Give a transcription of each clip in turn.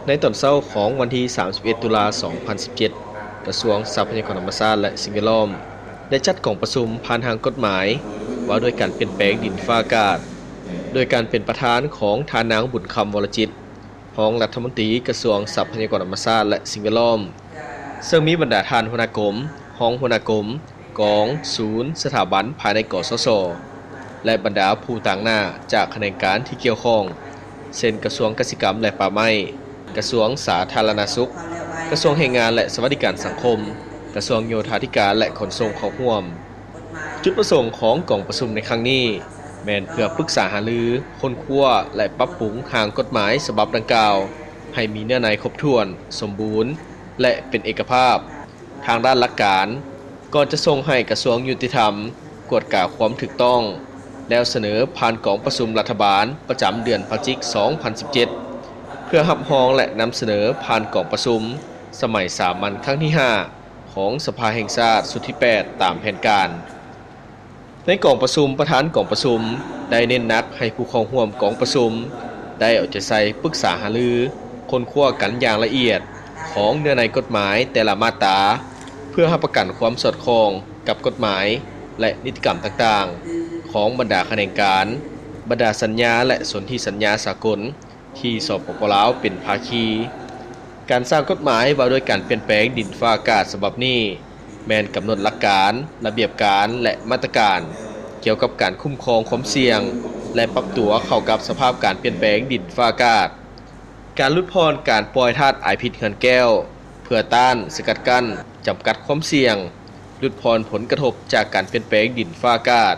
ໃນຕອນເຊົ້າຂອງວັນທີສາມສິບເອັດ ຕຸລາ ສອງພັນສິບເຈັດ, ກະຊວງຊັບພະຍາກອນທຳມະຊາດ ແລະ ສິ່ງແວດລ້ອມ ໄດ້ຈັດກອງປະຊຸມຜ່ານຮ່າງກົດໝາຍ ວ່າດ້ວຍການປ່ຽນແປງດິນຟ້າອາກາດ ໂດຍການເປັນປະທານຂອງທ່ານນາງ ບຸນຄຳ ວໍລະຈິດ ຮອງລັດຖະມົນຕີກະຊວງຊັບພະຍາກອນທຳມະຊາດ ແລະ ສິ່ງແວດລ້ອມ, ເຊິ່ງມີບັນດາທ່ານຫົວໜ້າກົມ, ຮອງຫົວໜ້າກົມ, ກອງ, ສູນ, ສະຖາບັນພາຍໃນ ກສຊ ແລະ ບັນດາຜູ້ຕາງໜ້າຈາກຂະແໜງການທີ່ກ່ຽວຂ້ອງ ເຊັ່ນ ກະຊວງກະສິກຳ ແລະ ປ່າໄມ້, ກະຊວງສາທາລະນະສຸກ, ກະຊວງແຮງງານ ແລະ ສະຫວັດດີການສັງຄົມ, ກະຊວງໂຍທາທິການ ແລະ ຂົນສົ່ງເຂົ້າຮ່ວມ. ຈຸດປະສົງຂອງກອງປະຊຸມໃນຄັ້ງນີ້ ແມ່ນເພື່ອປຶກສາຫາລື, ຄົ້ນຄວ້າ ແລະ ປັບປຸງຮ່າງກົດໝາຍສະບັບດັ່ງກ່າວ ໃຫ້ມີເນື້ອໃນຄົບຖ້ວນ, ສົມບູນ ແລະ ເປັນເອກະພາບ. ທາງດ້ານຫຼັກການ, ກ່ອນຈະສົ່ງໃຫ້ກະຊວງຍຸຕິທຳກວດກາຄວາມຖືກຕ້ອງ ແລ້ວສະເໜີຜ່ານກອງປະຊຸມລັດຖະບານປະຈຳເດືອນພະຈິກ ສອງພັນສິບເຈັດ ເພື່ອຮັບຮອງ ແລະ ນຳສະເໜີຜ່ານກອງປະຊຸມສະໄໝສາມັນຄັ້ງທີຫ້າ ຂອງສະພາແຫ່ງຊາດຊຸດທີແປດ ຕາມແຜນການ. ໃນກອງປະຊຸມ, ປະທານກອງປະຊຸມໄດ້ເນັ້ນໜັກໃຫ້ຜູ້ເຂົ້າຮ່ວມກອງປະຊຸມໄດ້ເອົາໃຈໃສ່ປຶກສາຫາລື, ຄົ້ນຄວ້າກັນຢ່າງລະອຽດຂອງເນື້ອໃນກົດໝາຍແຕ່ລະມາດຕາ ເພື່ອຮັບປະກັນຄວາມສອດຄ່ອງກັບກົດໝາຍ ແລະ ນິຕິກຳຕ່າງໆ ຂອງບັນດາຂະແໜງການ, ບັນດາສັນຍາ ແລະ ສົນທິສັນຍາສາກົນ ທີ່ ສປປ ລາວ ເປັນພາຄີ. ການສ້າງກົດໝາຍວ່າດ້ວຍການປ່ຽນແປງດິນຟ້າອາກາດສະບັບນີ້ ແມ່ນກຳນົດຫຼັກການ, ລະບຽບການ ແລະ ມາດຕະການ ກ່ຽວກັບການຄຸ້ມຄອງຄວາມສ່ຽງ ແລະ ປັບຕົວເຂົ້າກັບສະພາບການປ່ຽນແປງດິນຟ້າອາກາດ, ການຫຼຸດຜ່ອນການປ່ອຍທາດອາຍພິດເຮືອນແກ້ວ ເພື່ອຕ້ານ, ສະກັດກັ້ນ, ຈຳກັດຄວາມສ່ຽງ, ຫຼຸດຜ່ອນຜົນກະທົບຈາກການປ່ຽນແປງດິນຟ້າອາກາດ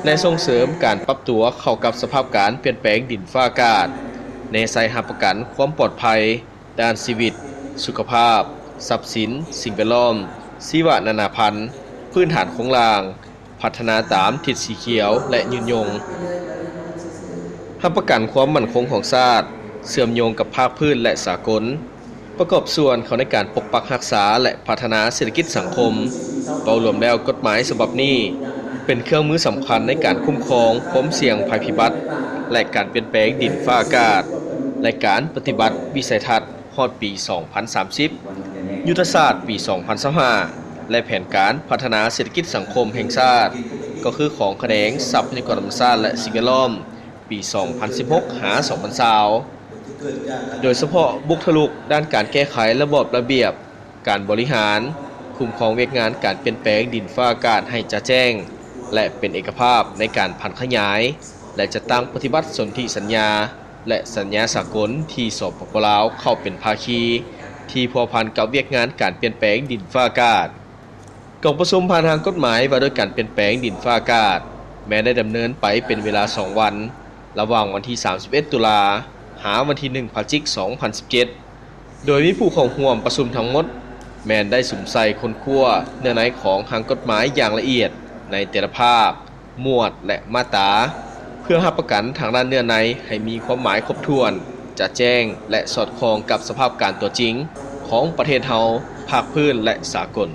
ແລະ ສົ່ງເສີມການປັບຕົວເຂົ້າກັບສະພາບການປ່ຽນແປງດິນຟ້າອາກາດ, ແນໃສ່ຮັບປະກັນຄວາມປອດໄພດ້ານຊີວິດ, ສຸຂະພາບ, ຊັບສິນ, ສິ່ງແວດລ້ອມ, ຊີວະນານາພັນ, ພື້ນຖານໂຄງລ່າງ, ພັດທະນາຕາມທິດສີຂຽວ ແລະ ຍືນຍົງ. ຮັບປະກັນຄວາມໝັ້ນຄົງຂອງຊາດ, ເຊື່ອມໂຍງກັບພາກພື້ນ ແລະ ສາກົນ, ປະກອບສ່ວນເຂົ້າໃນການປົກປັກຮັກສາ ແລະ ພັດທະນາເສດຖະກິດສັງຄົມ. ເວົ້າລວມແລ້ວ, ກົດໝາຍສະບັບນີ້ເປັນເຄື່ອງມືສຳຄັນໃນການຄຸ້ມຄອງຄວາມສ່ຽງໄພພິບັດ ແລະ ການປ່ຽນແປງດິນຟ້າອາກາດ ແລະ ການປະຕິບັດວິໄສທັດ ຮອດປີສອງພັນສາມສິບ, ຍຸດທະສາດປີສອງພັນຊາວຫ້າ ແລະ ແຜນການພັດທະນາເສດຖະກິດສັງຄົມແຫ່ງຊາດ ກໍຄືຂອງຂະແໜງຊັບພະຍາກອນທຳມະຊາດ ແລະ ສິ່ງແວດລ້ອມ ປີສອງພັນສິບຫົກ ຫາ ສອງພັນຊາວ ໂດຍສະເພາະບຸກທະລຸກດ້ານການແກ້ໄຂລະບອບລະບຽບການບໍລິຫານ, ຄຸ້ມຄອງວຽກງານການປ່ຽນແປງດິນຟ້າອາກາດໃຫ້ຈະແຈ້ງ ແລະ ເປັນເອກະພາບໃນການຜັນຂະຫຍາຍ ແລະ ຈັດຕັ້ງປະຕິບັດສົນທິສັນຍາ ແລະ ສັນຍາສາກົນທີ່ ສປປ ລາວ ເຂົ້າເປັນພາຄີທີ່ພົວພັນກັບວຽກງານການປ່ຽນແປງດິນຟ້າອາກາດ. ກອງປະຊຸມຜ່ານຮ່າງກົດໝາຍວ່າດ້ວຍການປ່ຽນແປງດິນຟ້າອາກາດ ແມ່ນໄດ້ດຳເນີນໄປເປັນເວລາສອງວັນ, ລະຫວ່າງວັນທີສາມສິບເອັດ ຕຸລາ ຫາວັນທີໜຶ່ງ ພະຈິກ ສອງພັນສິບເຈັດ ໂດຍມີຜູ້ເຂົ້າຮ່ວມປະຊຸມທັງໝົດ ແມ່ນໄດ້ສຸມໃສ່ຄົ້ນຄວ້າເນື້ອໃນຂອງຮ່າງກົດໝາຍຢ່າງລະອຽດໃນແຕ່ລະພາກ, ໝວດ ແລະ ມາດຕາ ເພື່ອຮັບປະກັນທາງດ້ານເນື້ອໃນໃຫ້ມີຄວາມໝາຍຄົບຖ້ວນ, ຈະແຈ້ງ ແລະ ສອດຄ່ອງກັບສະພາບການຕົວຈິງຂອງປະເທດເຮົາ, ພາກພື້ນ ແລະ ສາກົນ.